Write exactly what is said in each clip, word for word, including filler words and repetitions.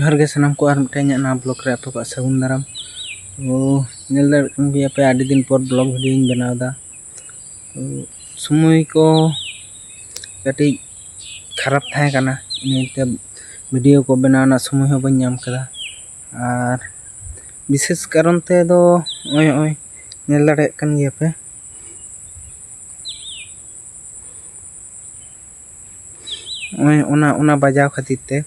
ᱡᱚᱦᱟᱨ ᱜᱮ ᱥᱟᱱᱟᱢ ᱠᱚ, ᱟᱨ ᱢᱤᱫᱴᱮᱱ ᱤᱧᱟᱹᱜ ᱱᱟᱣᱟ ᱵᱞᱚᱜ ᱨᱮ ᱟᱯᱮ ᱠᱚᱣᱟᱜ ᱥᱟᱹᱜᱩᱱ ᱫᱟᱨᱟᱢ᱾ ᱛᱚ, ᱧᱮᱞ ᱫᱟᱲᱮᱭᱟᱜ ᱠᱟᱱ ᱜᱮᱭᱟ ᱯᱮ, ᱟᱹᱰᱤ ᱫᱤᱱ ᱯᱚᱨ ᱵᱞᱚᱜ ᱵᱷᱤᱰᱤᱭᱳᱧ ᱵᱮᱱᱟᱣ ᱮᱫᱟ᱾ ᱛᱚ, ᱥᱚᱢᱚᱭ ᱠᱚ ᱠᱟᱹᱴᱤᱡ ᱠᱷᱟᱨᱟᱯ ᱛᱟᱦᱮᱸ ᱠᱟᱱᱟ, ᱤᱱᱟᱹᱛᱮ ᱵᱷᱤᱰᱤᱭᱳ ᱠᱚ ᱵᱮᱱᱟᱣ ᱨᱮᱱᱟᱜ ᱥᱚᱢᱚᱭ ᱦᱚᱸ ᱵᱟᱹᱧ ᱧᱟᱢ ᱠᱟᱫᱟ᱾ ᱟᱨ ᱵᱤᱥᱮᱥ ᱠᱟᱨᱚᱱ ᱛᱮᱫᱚ ᱱᱚᱜᱼᱚᱭ, ᱱᱚᱜᱼᱚᱭ ᱧᱮᱞ ᱫᱟᱲᱮᱭᱟᱜ ᱠᱟᱱ ᱜᱮᱭᱟ ᱯᱮ, ᱱᱚᱜᱼᱚᱭ ᱚᱱᱟ, ᱚᱱᱟ ᱵᱟᱡᱟᱣ ᱠᱷᱟᱹᱛᱤᱨ ᱛᱮ᱾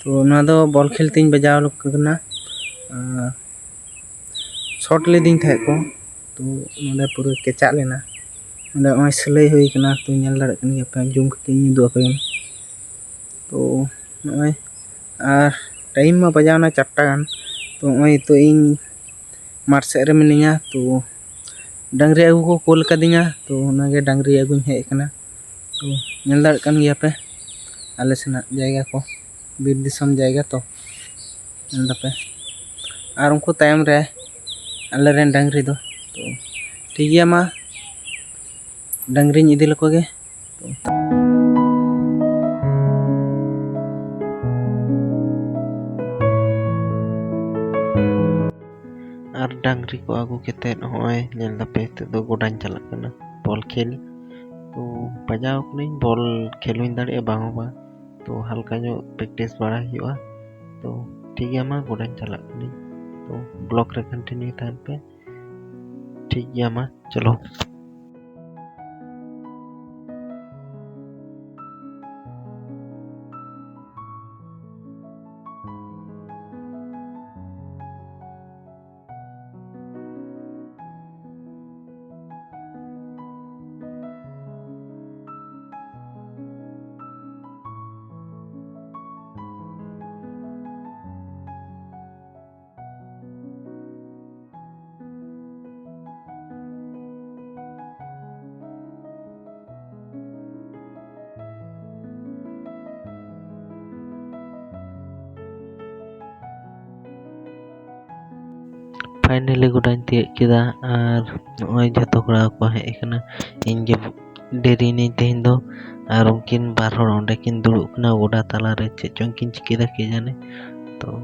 ᱛᱚ, ᱱᱚᱣᱟ ᱫᱚ ᱵᱚᱞ ᱠᱷᱮᱞ ᱛᱤᱧ ᱵᱟᱡᱟᱣ ᱠᱟᱱᱟ᱾ ᱟᱨ ᱥᱚᱴ ᱞᱤᱫᱤᱧ ᱛᱟᱦᱮᱸᱫ ᱠᱚ, ᱛᱚ ᱱᱚᱸᱰᱮ ᱯᱩᱨᱟᱹ ᱠᱮᱪᱟᱜ ᱞᱮᱱᱟ᱾ ᱱᱚᱸᱰᱮ ᱱᱚᱜᱼᱚᱭ ᱥᱤᱞᱟᱹᱭ ᱦᱩᱭ ᱠᱟᱱᱟ, ᱛᱚ ᱧᱮᱞ ᱫᱟᱲᱮᱭᱟᱜ ᱠᱟᱱ ᱜᱮᱭᱟ ᱯᱮ, ᱡᱩᱢ ᱠᱟᱛᱮ ᱤᱧ ᱩᱫᱩᱜ ᱟᱯᱮ ᱠᱟᱱᱟ᱾ ᱛᱚ ᱱᱚᱜᱼᱚᱭ, ᱟᱨ ᱴᱟᱭᱤᱢ ᱢᱟ ᱵᱟᱡᱟᱣ ᱮᱱᱟ ᱪᱟᱨᱴᱟ ᱜᱟᱱ, ᱛᱚ ᱱᱚᱜᱼᱚᱭ ᱱᱤᱛᱚᱜ ᱤᱧ ᱢᱟᱴᱷ ᱥᱮᱫ ᱨᱮ ᱢᱤᱱᱟᱹᱧᱟ᱾ ᱛᱚ ᱰᱟᱝᱨᱤ ᱟᱹᱜᱩ ᱠᱚ ᱠᱳᱞ ᱠᱟᱫᱤᱧᱟ, ᱛᱚ ᱚᱱᱟᱜᱮ ᱰᱟᱝᱨᱤ ᱟᱹᱜᱩᱧ ᱦᱮᱡ ᱟᱠᱟᱱᱟ᱾ ᱛᱚ ᱧᱮᱞ ᱫᱟᱲᱮᱭᱟᱜ ᱠᱟᱱ ᱜᱮᱭᱟ ᱯᱮ ᱟᱞᱮ ᱥᱮᱱᱟᱜ ᱡᱟᱭᱜᱟ ᱠᱚ, ᱵᱤᱨ ᱫᱤᱥᱚᱢ ᱡᱟᱭᱜᱟ ᱛᱚ, ᱧᱮᱞ ᱫᱟᱯᱮ᱾ ᱟᱨ ᱩᱱᱠᱩ ᱛᱟᱭᱚᱢ ᱨᱮ ᱟᱞᱮᱨᱮᱱ ᱰᱟᱝᱨᱤ ᱫᱚ᱾ ᱛᱚ ᱴᱷᱤᱠ ᱜᱮᱭᱟ, ᱢᱟ ᱰᱟᱝᱨᱤᱧ ᱤᱫᱤ ᱞᱮᱠᱚ ᱜᱮ᱾ ᱟᱨ ᱰᱟᱝᱨᱤ ᱠᱚ ᱟᱹᱜᱩ ᱠᱟᱛᱮᱫ ᱱᱚᱜᱼᱚᱭ ᱧᱮᱞ ᱫᱟᱯᱮ, ᱱᱤᱛᱚᱜ ᱫᱚ ᱜᱚᱰᱟᱧ ᱪᱟᱞᱟᱜ ᱠᱟᱱᱟ ᱵᱚᱞ ᱠᱷᱮᱞ᱾ ᱛᱚ ᱵᱟᱡᱟᱣ ᱠᱟᱹᱱᱟᱹᱧ, ᱵᱚᱞ ᱠᱷᱮᱞ ᱦᱚᱸᱧ ᱫᱟᱲᱮᱭᱟᱜᱼᱟ ᱵᱟᱝ ᱦᱚᱸ ᱵᱟᱝ, ᱛᱚ ᱦᱟᱞᱠᱟ ᱧᱚᱜ ᱯᱨᱮᱠᱴᱤᱥ ᱵᱟᱲᱟ ᱦᱩᱭᱩᱜᱼᱟ᱾ ᱛᱚ ᱴᱷᱤᱠ ᱜᱮᱭᱟ, ᱢᱟ ᱜᱚᱰᱟᱧ ᱪᱟᱞᱟᱜ ᱠᱟᱹᱱᱟᱹᱧ᱾ ᱛᱚ ᱵᱞᱚᱜ ᱨᱮ ᱠᱚᱱᱴᱤᱱᱤᱭᱩ ᱛᱟᱦᱮᱱ ᱯᱮ᱾ ᱴᱷᱤᱠ ᱜᱮᱭᱟ, ᱢᱟ ᱪᱚᱞᱚ᱾ ᱯᱷᱟᱭᱱᱟᱞᱤ ᱜᱚᱰᱟᱧ ᱛᱤᱭᱳᱜ ᱠᱮᱫᱟ, ᱟᱨ ᱱᱚᱜᱼᱚᱭ ᱡᱷᱚᱛᱚ ᱠᱚᱲᱟ ᱠᱚ ᱦᱮᱡ ᱟᱠᱟᱱᱟ᱾ ᱤᱧ ᱜᱮ ᱰᱮᱨᱤᱭᱮᱱᱟᱹᱧ ᱛᱮᱦᱮᱧ ᱫᱚ, ᱟᱨ ᱩᱱᱠᱤᱱ ᱵᱟᱨ ᱦᱚᱲ ᱚᱸᱰᱮ ᱠᱤᱱ ᱫᱩᱲᱩᱵ ᱠᱟᱱᱟ ᱜᱚᱰᱟ ᱛᱟᱞᱟᱨᱮ, ᱪᱮᱫ ᱪᱚᱝ ᱠᱤᱱ ᱪᱤᱠᱟᱹᱭᱮᱫᱟ ᱠᱮ ᱡᱟᱱᱮ᱾ ᱛᱚ ᱛᱚ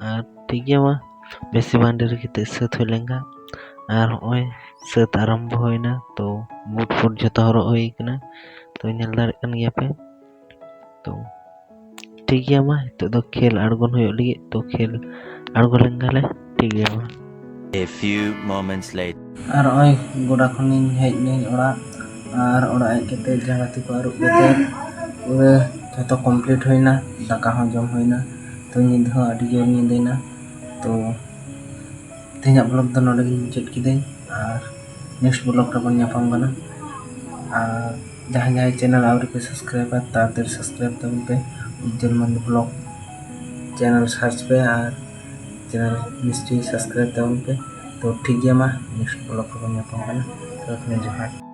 ᱟᱨ ᱴᱷᱤᱠ ᱜᱮᱭᱟ, ᱢᱟ ᱵᱮᱥᱤ ᱵᱟᱝ ᱰᱮᱨᱤ ᱠᱟᱛᱮ ᱥᱟᱹᱛ ᱦᱩᱭ ᱞᱮᱱ ᱜᱮ᱾ ᱟᱨ ᱦᱚᱸᱜᱼᱚᱭ ᱥᱟᱹᱛ ᱟᱨᱟᱢᱵᱷᱚ ᱦᱩᱭᱱᱟ᱾ ᱛᱚ ᱵᱩᱴ ᱯᱷᱩᱴ ᱡᱷᱚᱛᱚ ᱦᱚᱨᱚᱜ ᱦᱩᱭ ᱠᱟᱱᱟ᱾ ᱛᱚ ᱧᱮᱞ ᱫᱟᱲᱮᱭᱟᱜ ᱠᱟᱱ ᱜᱮᱭᱟ ᱯᱮ᱾ ᱛᱚ ᱴᱷᱤᱠ ᱜᱮᱭᱟ, ᱢᱟ ᱱᱤᱛᱚᱜ ᱫᱚ ᱠᱷᱮᱞ ᱟᱬᱜᱚᱱ ᱦᱩᱭᱩᱜ ᱞᱟᱹᱜᱤᱫ᱾ ᱛᱚ ᱠᱷᱮᱞ ᱟᱬᱜᱚ ᱞᱮᱱ ᱜᱮᱞᱮ᱾ ᱴᱷᱤᱠ ᱜᱮᱭᱟ, ᱢᱟ᱾ A few moments later. ᱟᱨ ᱱᱚᱜᱼᱚᱭ ᱜᱚᱰᱟ ᱠᱷᱚᱱᱤᱧ ᱦᱮᱡ ᱱᱟᱹᱧ ᱚᱲᱟᱜ᱾ ᱟᱨ ᱚᱲᱟᱜ ᱦᱮᱡ ᱠᱟᱛᱮ ᱡᱟᱸᱜᱟ ᱛᱤ ᱠᱚ ᱟᱹᱨᱩᱵ ᱠᱟᱛᱮ ᱯᱩᱨᱟᱹ ᱡᱷᱚᱛᱚ complete ᱦᱩᱭᱱᱟ᱾ ᱫᱟᱠᱟ ᱦᱚᱸ ᱡᱚᱢ ᱦᱩᱭᱱᱟ᱾ ᱛᱚ ᱧᱤᱫᱟᱹ ᱦᱚᱸ ᱟᱹᱰᱤ ᱡᱳᱨ ᱧᱤᱫᱟᱹᱭᱱᱟ᱾ ᱛᱚ ᱛᱮᱦᱮᱧᱟᱜ vlog ᱫᱚ ᱱᱚᱰᱮ ᱜᱤᱧ ᱢᱩᱪᱟᱹᱫ ᱠᱤᱫᱟᱹᱧ᱾ ᱟᱨ next vlog ᱨᱮᱵᱚᱱ ᱧᱟᱯᱟᱢ ᱠᱟᱱᱟ᱾ ᱟᱨ ᱡᱟᱦᱟᱸᱭ ᱡᱟᱦᱟᱸᱭ channel ᱟᱹᱣᱨᱤ ᱯᱮ subscribeᱟ, ᱛᱟᱲᱟᱛᱟᱲᱤ subscribe ᱛᱟᱵᱚᱱ ᱯᱮ᱾ ᱩᱡᱡᱚᱞ ᱢᱟᱱᱰᱤ vlog channel search ᱯᱮ ᱟᱨ channel ᱱᱤᱥᱪᱚᱭ subscribe ᱛᱟᱵᱚᱱ ᱯᱮ᱾ ᱛᱚ ᱴᱷᱤᱠ ᱜᱮᱭᱟ, ᱢᱟ next vlog ᱨᱮᱵᱚᱱ ᱧᱟᱯᱟᱢ ᱠᱟᱱᱟ᱾ ᱛᱚ ᱛᱚᱠᱷᱚᱱ ᱡᱚᱦᱟᱨ᱾